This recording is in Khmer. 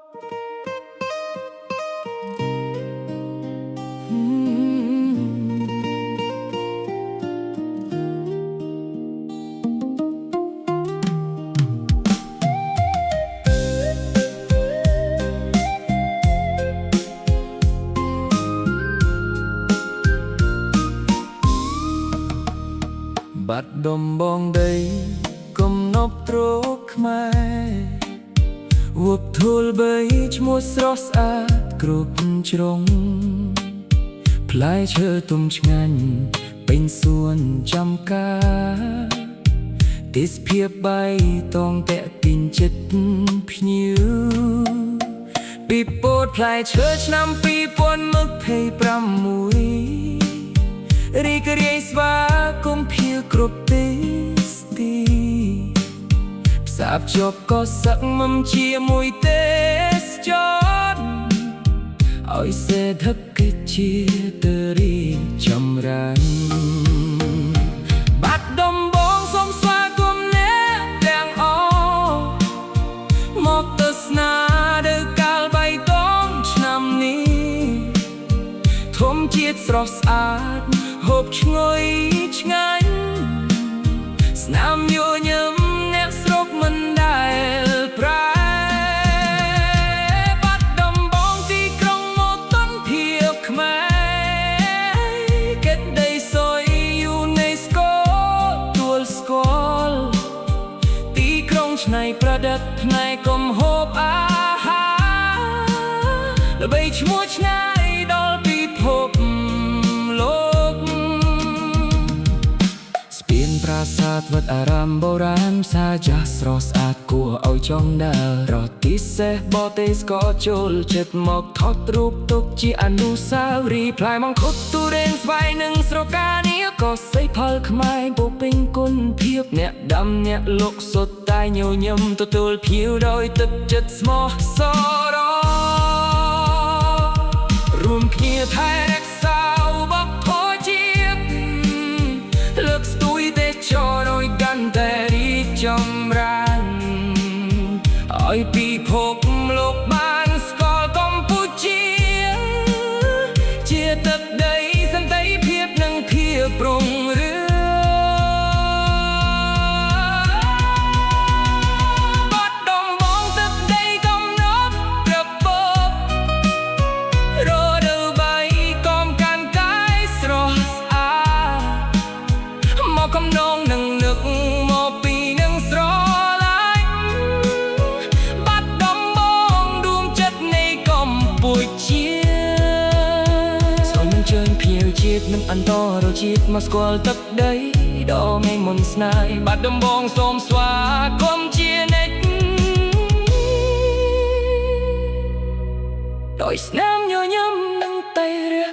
បាត់ដំបងដីគំនប់ទ្រខ្មែរវពធូលបីឈ្មោះស្រស់ស្អាតគ្រប់ជ្រុងផ្លែឈើទុំឆ្ងាញ់ពេញសួនចំការទេសភាពបៃតងតាក់ទាញចិត្តភ្ញៀវពីពោតផ្លែឈើឆ្នាំ2026រីករាយស្វាគមន៍ភៀវគ្រប់ទេសទីផ្សារភ្ជាប់ក៏សឹកមិនជាមួយទេសចរឲ្យសេដ្ឋកិច្ចជាតិរីកចម្រើនបាត់ដំបងសូមស្វាគមន៍អ្នកទាំងអស់មកទស្សនារដូវកាលបៃតងឆ្នាំនេះធម្មជាតិស្រស់ស្អាតហូបឈ្ងុយឆ្ងាញ់ស្នាមញញឹមអ្នកស្រុកមិនដែលប្រែបាត់ដំបងទីក្រុងមោទនភាពខ្មែរកិត្តដីសុយយូណេស្កូទួលស្គាល់ទីក្រុងច្នៃប្រឌិតផ្នែកកំហូបអាហារល្បីឈ្មោះឆ្ងាយដល់ពិភពលោក ស្ពានប្រាសាទវត្តអារាមបុរាណផ្សារចាស់ស្រស់ស្អាតគួរឲ្យចង់ដើររទីសេះបទេសក៏ចូលចិត្តមកថតរូបទុកជាអនុស្សាវរីយ៍ផ្លែមង្ឃុតទុរេនស្វាយនិងស្រកានាក៏សីផលខ្មែរពោពេញគុណភាពអ្នកដាំអ្នកលក់សុទ្ធតែញញឹមទទួលភ្ញៀវដោយទឹកចិត្តស្មោះសររួមគ្នាថែរក្សាវប្បធម៌ជាតិលើកស្ទួយទេសចរឲ្យកាន់តែរីកចម្រើនឲ្យពិភពលោកបានស្គាល់កម្ពុជា ជាទឹកដីសន្តិភាពនិងភាពរុងរឿងបាត់ដំបងទឹកដីកំណប់ប្រពបរដូវបៃកុំកាន់កាយស្រស់ស្អាតមកកំនងនឹងនឹកមកពីនឹងស្រឡាញ់បាត់ដំបងដួងចិត្តនៃកម្ពុជាសូមអញ្ជើញភ្ញៀវជាតិនិងអន្តរជាតិមកស្គាល់ទឹកដីដ៏មានមន្តស្នេហ៍បាត់ដំបងសូមស្វាគមន៍ជានិច្ចដោយស្នាមញញឹមនិងតែរះ